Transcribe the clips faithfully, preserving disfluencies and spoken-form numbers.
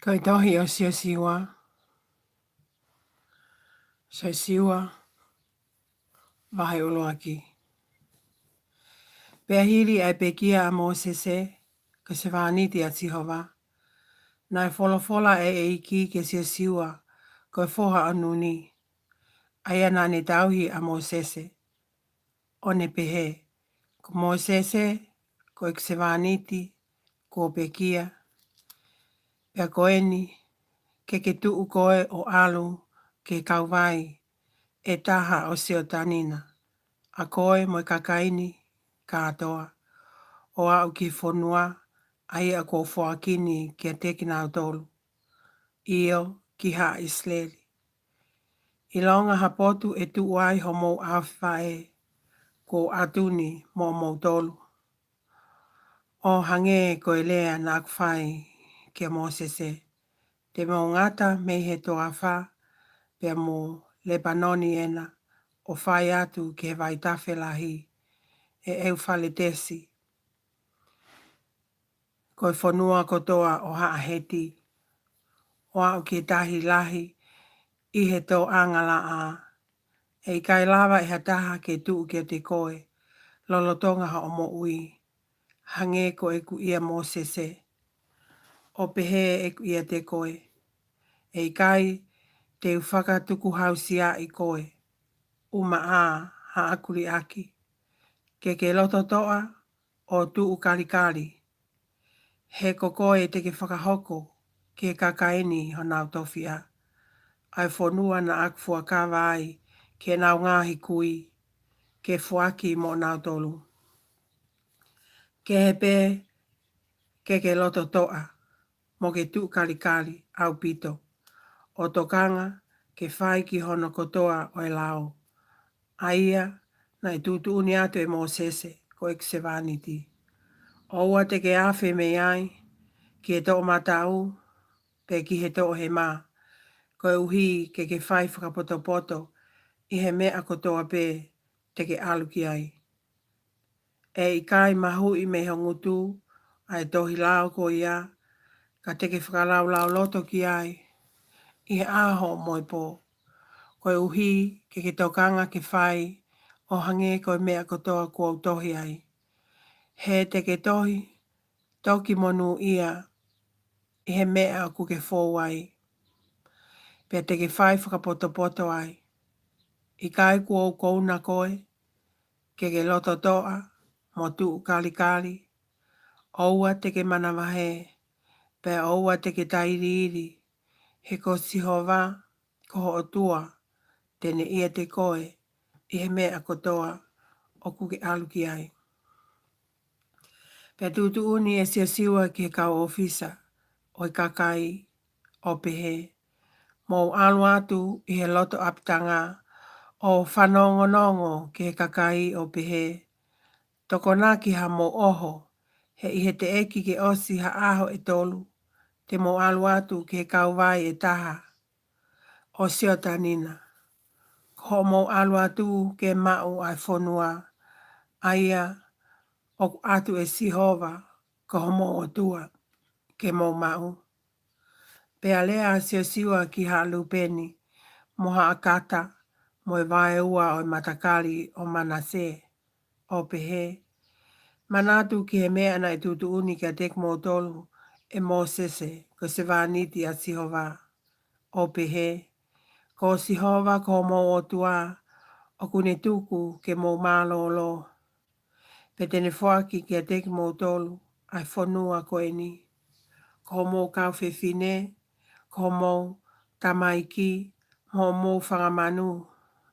Ko e tohi ʻo Siosiua. Siosiua, vahe ʻuluaki. Pea hili ʻa e pekia ʻa Mōsese, ko e sevāniti ʻa Sihova, naʻe folofola ʻa e ʻEiki kia Siosiua, ko e foha ʻo Nuni, ʻa ia naʻa ne tauhi ʻa Mōsese, ʻo ne pehē, Ko Mōsese, ko ʻeku sevāniti, kuo pekia. Pea ko eni, ke ke tuʻu koe ʻo ʻalu ki he kauvai ʻe taha ʻo Siotani na, ʻa koe mo e kakai ni kātoa, ʻo aʻu ki he fonua ʻa ia kuo u foaki ni kiate kinautolu, ʻio, ki haʻa ʻIsileli. ʻIlonga ha potu ʻe tuʻu ai homou ʻaofivaʻe kuo u ʻatu ni moʻomoutolu, ʻo hangē ko e lea naʻa ku fai kia Mōsese. Te mou ngata mei he toafa pea mo Lepanoni ena, ʻo fai atu ki he vaitafe lahi ʻe ʻEufaletesi, ko e fonua kotoa ʻo haʻa Heti, ʻo aʻu ki he tahi lahi ʻi he tōʻanga laʻā. ʻE ʻikai lava ʻe ha taha ke tuʻu kiate koe lolotonga hoʻo moʻui, hangē ko ʻeku ʻia Mōsese, ʻo pehē ʻeku ʻiate koe. ʻE ʻikai te u fakatukuhausiaʻi koe, ʻumaʻā haʻaku liʻaki. Ke ke lototoʻa ʻo tuʻu kalikali, he ko koe te ke fakahoko ki he kakai ni honau tofiʻa, ʻa e fonua naʻa ku fuakava ai ki heʻenau ngaahi kui, ke foaki moʻonautolu. Kehe pē ke ke lototoʻa, mo ke tuʻu kalikali ʻaupito, ʻo tokanga ke fai ki hono kotoa ʻo e lao, ʻa ia naʻe tuʻutuʻuni atu ʻe Mōsese, ko ʻeku sevāniti. ʻOua te ke afe mei ai ki he toʻomataʻu, pe ki he toʻohema, koeʻuhi ke ke fai fakapotopoto ʻi he meʻa kotoa pē te ke ʻalu ki ai. ʻE ʻikai mahuʻi mei ho ngutu ʻa e tohi lao ko ia, ka te ke fakalaulauloto ki ai ʻi he ʻaho mo e pō, koeʻuhi ke ke tokanga ke fai ʻo hangē ko e meʻa kotoa kuo u tohi ai. He te ke tohi toki monūʻia ʻi he meʻa ʻoku ke fou ai, pea te ke fai fakapotopoto ai. ʻIkai kuo u kouna koe ke ke lototoʻa mo tuʻu kalikali? ʻOua te ke manavahē, pea ʻoua te ke tailiili, he ko Sihova, ko ho ʻOtua, te ne ʻiate koe ʻi he meʻa kotoa ʻoku ke ʻalu ki ai. Pea tuʻutuʻuni ʻe Siosiua ki he kau ʻōfisa ʻo e kakai, ʻo pehē, Mou ʻalu atu ʻi he loto ʻapitanga, ʻo fanongonongo ki he kakai, ʻo pehē, Tokonaki hamou ʻoho, he ʻi he teʻeki ke ʻosi ha ʻaho ʻe tolu, te mou ʻalu atu ki he kauvai ʻe taha ʻo Siotani na, ko hoʻomou ʻalu atu ke maʻu ʻa e fonua, ʻa ia ʻoku ʻatu ʻe Sihova, ko homou ʻOtua, ke mou maʻu. Pea lea ʻa Siosiua ki haʻa Lūpeni, mo haʻa Kata, mo e vaeua ʻo e matakali ʻo Manase, ʻo pehē, Manatu ki he meʻa naʻe tuʻutuʻuni kiate kimoutolu ʻe Mōsese, ko e sevāniti ʻa Sihova, ʻo pehē, Ko Sihova ko homou ʻOtua, ʻoku ne tuku ke mou mālōlō, pea te ne foaki kiate kimoutolu ʻa e fonua ko eni. Ko homou kau fefine, ko homou tamaiki, mo homou fanga manu,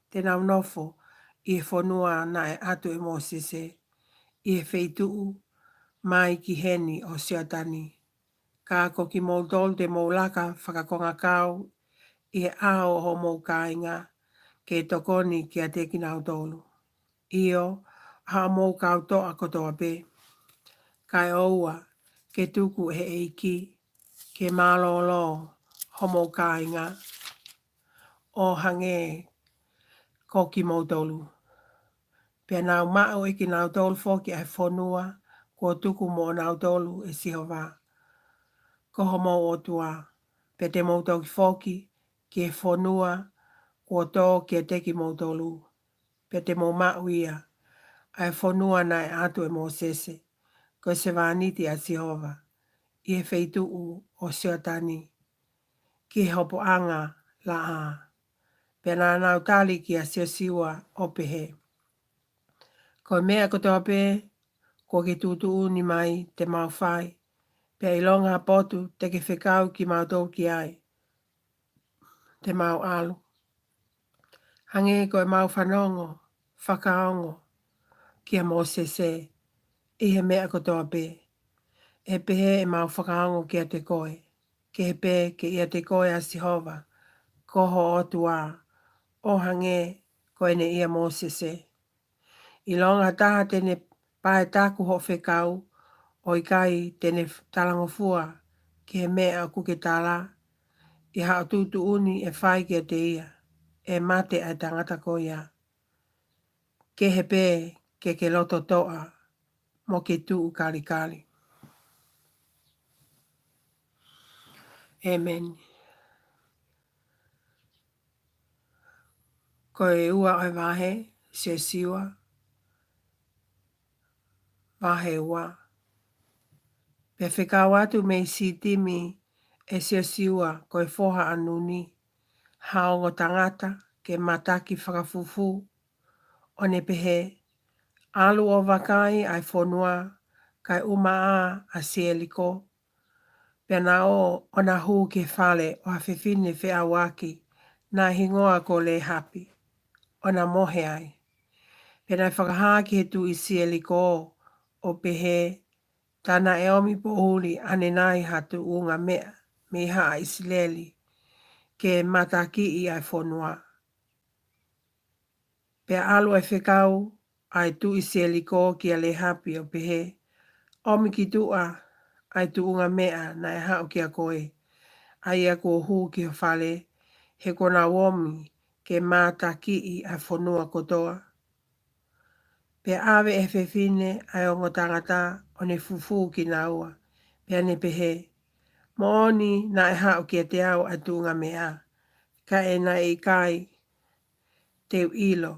te nau nofo ʻi he fonua naʻe ʻatu ʻe Mōsese, ʻi he feituʻu mai ki heni ʻo Siotani. Ka ko kimoutolu te mou laka fakakongakau ʻi he ʻao ʻo homou kāinga, ke tokoni kiate kinautolu, ʻio, ʻa hoʻomou kau toʻa kotoa pē. Kae ʻoua ke tuku ʻe he ʻEiki ke mālōlō homou kāinga, ʻo hangē ko kimoutolu. Pea nau maʻu ʻe kinautolu foki ʻa e fonua kuo tuku moʻonautolu ʻe Sihova, ko homou ʻOtua. pea te mou toki foki ki he fonua kuo tō kiate kimoutolu, pea te mou maʻu ia, ʻa e fonua naʻe ʻatu ʻe Mōsese, ko e sevāniti ʻa Sihova, ʻi he feituʻu ʻo Sioatani, ki he hopoʻanga laʻā. Pea naʻa nau tali kia Siosiua ʻo pehē, Ko e meʻa kotoa pē kuo ke tuʻutuʻuni mai te mau fai, pea ʻilonga ha potu te ke fekau kimautolu ki ai, te mau ʻalu. Hangē ko ʻemau fanongo fakaongo kia Mōsese ʻi he meʻa kotoa pē, ʻe pehē ʻemau fakaongo kiate koe, kehe pē ke ʻiate koe ʻa Sihova ko ho ʻOtua, ʻo hangē ko ʻene ʻia Mōsese. ʻIlonga ha taha te ne paetaku hoʻo fekau, ʻo ʻikai te ne talangofua ki he meʻa ʻoku ke tala, ʻi haʻo tuʻutuʻuni ʻe fai kiate ia, ʻe mate ʻa e tangata ko ia. Kehe pē ke ke loto toʻa mo ke tuʻu kalikali. ʻĒmeni. Ko e ua ʻo e vahe, Siosiua, vahe ua. Pea fekau atu mei Sitimi ʻe Siosiua ko e foha ʻa Nuni, ha ongo tangata ke mataki fakafufū, ʻo ne pehē, ʻAlu ʻo vakai ʻa e fonua, kae ʻumaʻā ʻa Sieliko. Pea na ō ʻo na hū ki he fale ʻo ha fefine feʻauaki, naʻe hingoa ko Lēhapi, ʻo na mohe ai. Pea naʻe fakahā ki he tuʻi Sieliko, ʻo pehē, Tā naʻe ʻomi poʻuli ʻanenai ha tuʻunga meʻa mei haʻa ʻIsileli, ke matakiʻi ʻa e fonua. Pea ʻalu ʻa e fekau ʻa e tuʻi Sieliko kia Lēhapi ʻo pehē, ʻOmi ki tuʻa ʻa e tuʻunga meʻa naʻe haʻu kia koe, ʻa ia kuo hū ki ho fale, he kuo nau ʻomi ke matakiʻi ʻa e fonua kotoa. Pea ʻave ʻe he fefine ʻa e ongo tangata ʻo ne fufū kinaua, pea ne pehē, Moʻoni naʻe haʻu kiate au ʻa e tuʻunga meʻa, ka ʻe naʻe ʻikai te u ʻilo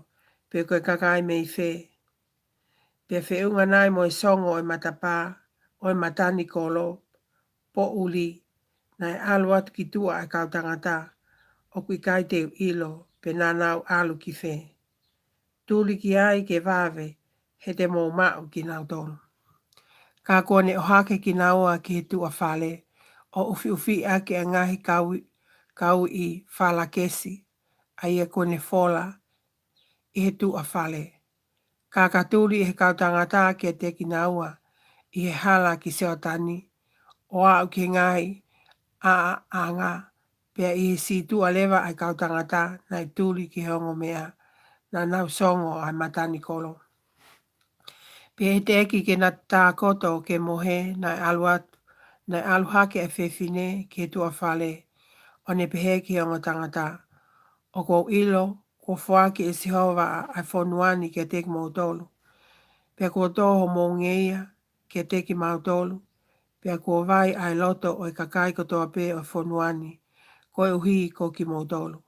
pe ko e kakai mei fē. Pea feʻunga nai mo e songo ʻo e matapā ʻo e matanikolo, poʻuli, naʻe ʻalu atu ki tuʻa ʻa e kau tangata ʻoku ʻikai te u ʻilo pe naʻa nau ʻalu ki fē. Tuli ki ai ke vave, he te mou maʻu kinautolu. Ka kuo ne ʻohake kinaua ki he tuʻa fale, ʻo ʻufiʻufi ʻaki ʻa e ngaahi kauʻi, kauʻi falakesi, ʻa ia kuo ne fola ʻi he tuʻa fale. Ka ka tuli ʻe he kau tangata kiate kinaua ʻi he hala ki Sioatani, ʻo aʻu ki he ngaahi ʻaʻanga, pea ʻi he sītuʻa leva ʻa e kau tangata naʻe tuli ki he ongo meʻa naʻa nau songo ʻa e matanikolo. Pea ʻi he teʻeki ke na tākoto ke mohe, naʻe ʻalu atu, naʻe ʻalu hake ʻa e fefine ki he tuʻa fale, ʻo ne pehē ki he ongo tangata, ʻOku ou ʻilo kuo foaki ʻe Sihova ʻa e fonua ni kiate kimoutolu. Pea kuo tō homou ngeia kiate kimautolu, pea kuo vai ʻa e loto ʻo e kakai kotoa pē ʻo e fonua ni, koeʻuhi ko kimoutolu.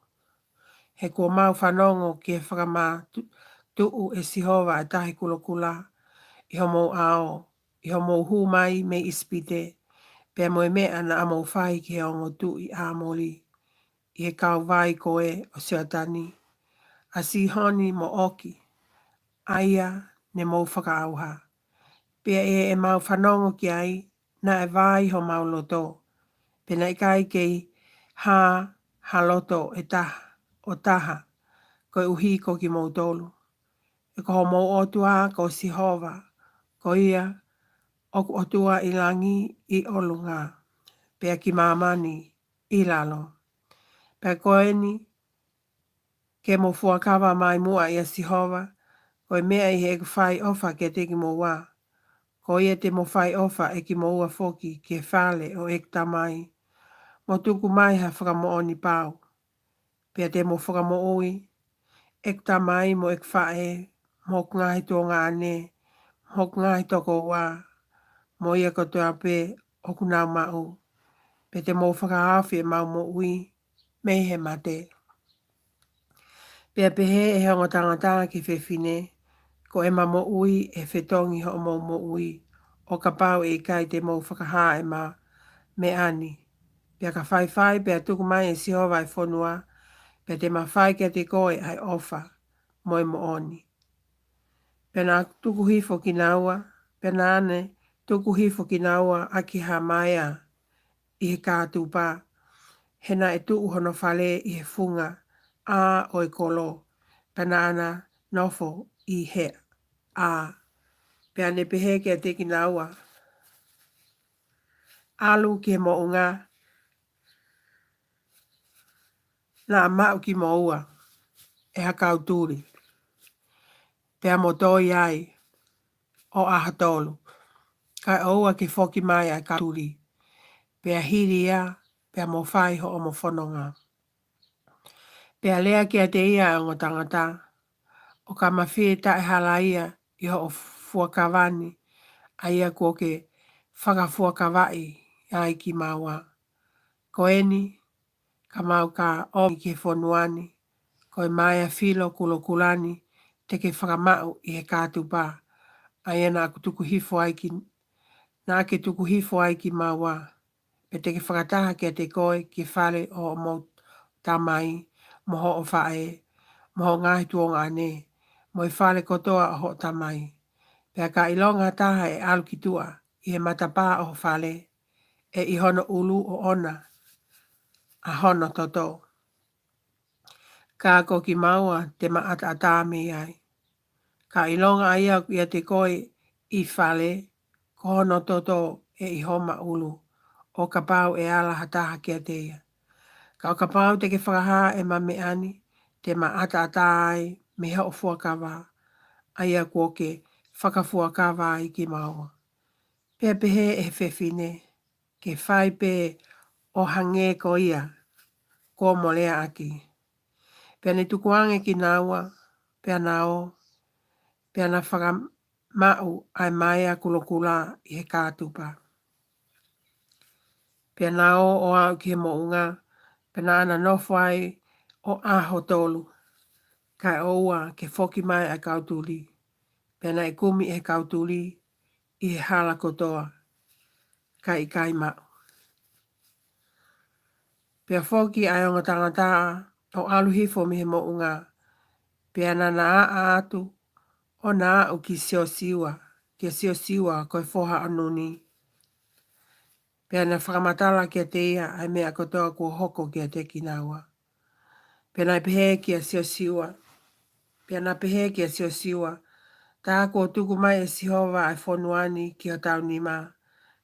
He kuo mau fanongo ki he fakamātuʻu ʻe Sihova ʻa e Tahi Kulokula ʻi homou ʻao, ʻi hoʻomou hū mai mei ʻIsipite, pea mo e meʻa naʻa mou fai ki he ongo tuʻi ʻAmoli, ʻi he kauvai ko ē ʻo Sioatani, ʻa Sihoni mo ʻOki, ʻa ia ne mou fakaʻauha. Pea ʻi heʻemau fanongo ki ai, naʻe vai homau loto, pea naʻe ʻikai kei hā ha loto ʻe taha, ʻo taha, koeʻuhi ko kimoutolu. He ko homou ʻOtua ko Sihova, ko ia ʻoku ʻOtua ʻi langi ʻi ʻolunga, pea ki māmani ʻi lalo. Pea ko eni, ke mou fuakava mai muʻa ʻia Sihova, ko e meʻa ʻi heʻeku fai ʻofa kiate kimoua, ko ia te mou fai ʻofa ʻe kimoua foki ki he fale ʻo ʻeku tamai, mo tuku mai ha fakamoʻoni pau. Pea te mou fakamoʻui ʻeku tamai mo ʻeku faʻē, mo hoku ngaahi tuongaʻane, mo hoku ngaahi tokoua, mo ia kotoa pē ʻoku nau maʻu. pea te mou fakahaofi ʻemau moʻui mei he mate. Pea pehē ʻe he ongo tangata ki he fefine, Ko ʻema moʻui ʻe fetongi hoʻomou moʻui, ʻo kapau ʻe ʻikai te mou fakahā ʻema meʻa ni. Pea ka faifai, pea tuku mai ʻe Sihova ʻa e fonua, pea te ma fai kiate koe ʻa e ʻofa mo e moʻoni. Pea naʻa tuku hifo kinaua, pea naʻa ne tuku hifo kinaua ʻaki ha maea ʻi he kātupa, he naʻe tuʻu hono fale ʻi he funga ʻā ʻo e kolo, pea naʻa na nofo ʻi he ʻā. Pea ne pehē kiate kinaua, ʻAlu ki he moʻunga naʻa maʻu kimoua ʻe ha kau tuli, pea mo toi ai ʻo ʻaho tolu, kae ʻoua ke foki mai ʻa e kau tuli, pea hili ia, pea mo fai hoʻomo fononga. Pea lea kiate ia ʻa e ongo tangata, ʻOka ma fie taʻehalaia ʻi hoʻo fuakava ni, ʻa ia kuo ke fakafuakavaʻi ai kimaua. Ko eni, ka mau ka ʻomi ki he fonua ni, ko e maea filo kulokula ni te ke fakamaʻu ʻi he kātupa, ʻa ia naʻa ku tuku hifo ai ki, naʻa ke tuku hifo ai kimaua. Pea te ke fakataha kiate koe ki he fale ʻo hoʻomou tamai, mo hoʻo faʻē, mo hoʻo ngaahi tuongaʻane, mo e fale kotoa ʻo hoʻo tamai. Pea ka ʻilonga ha taha ʻe ʻalu ki tuʻa ʻi he matapā ʻo ho fale, ʻe ʻi hono ʻulu ʻoʻona ʻa hono toto, ka ko kimaua te ma ʻataʻatā mei ai. Ka ʻilonga ʻa ia ʻoku ʻiate koe ʻi fale, ko hono toto ʻe ʻi homa ʻulu, ʻo kapau ʻe ala ha taha kiate ia. Ka ʻo kapau te ke fakahā ʻema meʻa ni, te ma ʻataʻatā ai mei hoʻo fuakava, ʻa ia kuo ke fakafuakava ai kimaua. Pea pehē ʻe he fefine, Ke fai pē ʻo hangē ko ia kuo mo lea ʻaki. Pea ne tukuange kinaua, pea na ō, pea na fakamaʻu ʻa e maea kulokula ʻi he kātupa. Pea na ō ʻo aʻu ki he moʻunga, pea naʻa na nofo ai ʻo ʻaho tolu, kae ʻoua ke foki mai ʻa e kau tuli. Pea naʻe kumi ʻe he kau tuli ʻi he hala kotoa, kae ʻikai maʻu. Pea foki ʻa e ongo tangata ʻo ʻalu hifo mei he moʻunga, pea naʻa na aʻa atu ʻo na aʻu ki Siosiua, kia Siosiua ko e foha ʻo Nuni. Pea na fakamatala kiate ia ʻa e meʻa kotoa kuo hoko kiate kinaua. Pea na pehē kia Siosiua, pea na pehē kia Siosiua, Tā kuo tuku mai ʻe Sihova ʻa e fonua ni ki hotau nima,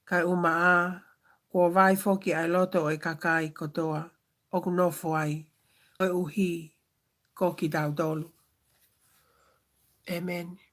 kae ʻumaʻā kuo vai foki ʻa e loto ʻo e kakai kotoa ʻoku nofo ai, koeʻuhi ko kitautolu. ʻĒmeni.